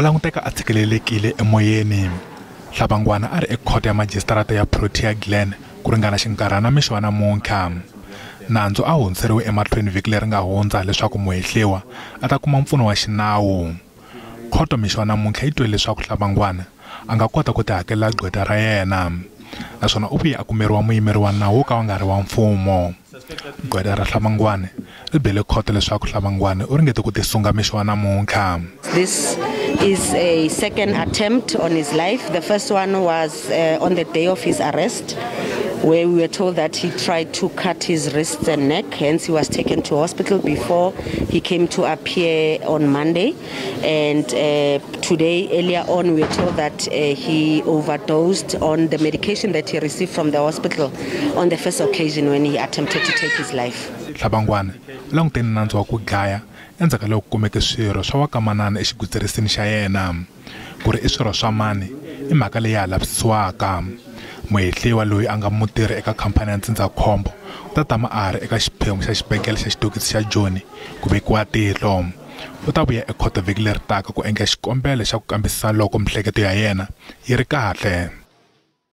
U languteka a tshikilelekile emoyeni. Hlabangwana a ri ekhoto ya majisitarata ya Protea Glen ku ringana xinkarhana mixo wa namuntlha. Nandzu a wu hundziseriwe emahlweni vhiki leri nga hundza leswaku muhehliwa a ta kuma mpfuno wa xinawu. Khoto mixo wa namuntlha yi twile leswaku Hlabangwana a nga kota ku tihakelela gqweta ra yena, naswona u vuye a kumeriwa muyimeri wa nawu wo ka wu nga ri wa mfumo. Gqweta ra Hlabangwane ri byele khoto leswaku Hlabangwane u ringete ku tisunga mixo wa namuntlha. This is a second attempt on his life. The first one was on the day of his arrest, where we were told that he tried to cut his wrists and neck. Hence, he was taken to hospital before he came to appear on Monday. And today, earlier on, we were told that he overdosed on the medication that he received from the hospital on the first occasion when he attempted to take his life. Hlabangwane u langutene nandzu wa ku dlaya endzhaku ka loko ku kumeke swirho swa wa ka manana exigwitsirisini xa yena. Ku ri i swirho swa mani i mhaka leyi ya ha lavisisiwaka. Muhehliwa loyi a nga mutirhi eka khamphani ya ndzindzakhombo u ta tama a ha ri eka xiphemu xa xibedhlele xa xitokisi xa Joni ku vekiwa tihlo. U ta vuya ekhoto vhiki leri taka ku endla xikombelo xa ku kambisisa loko mihleketo ya yena yi ri kahle.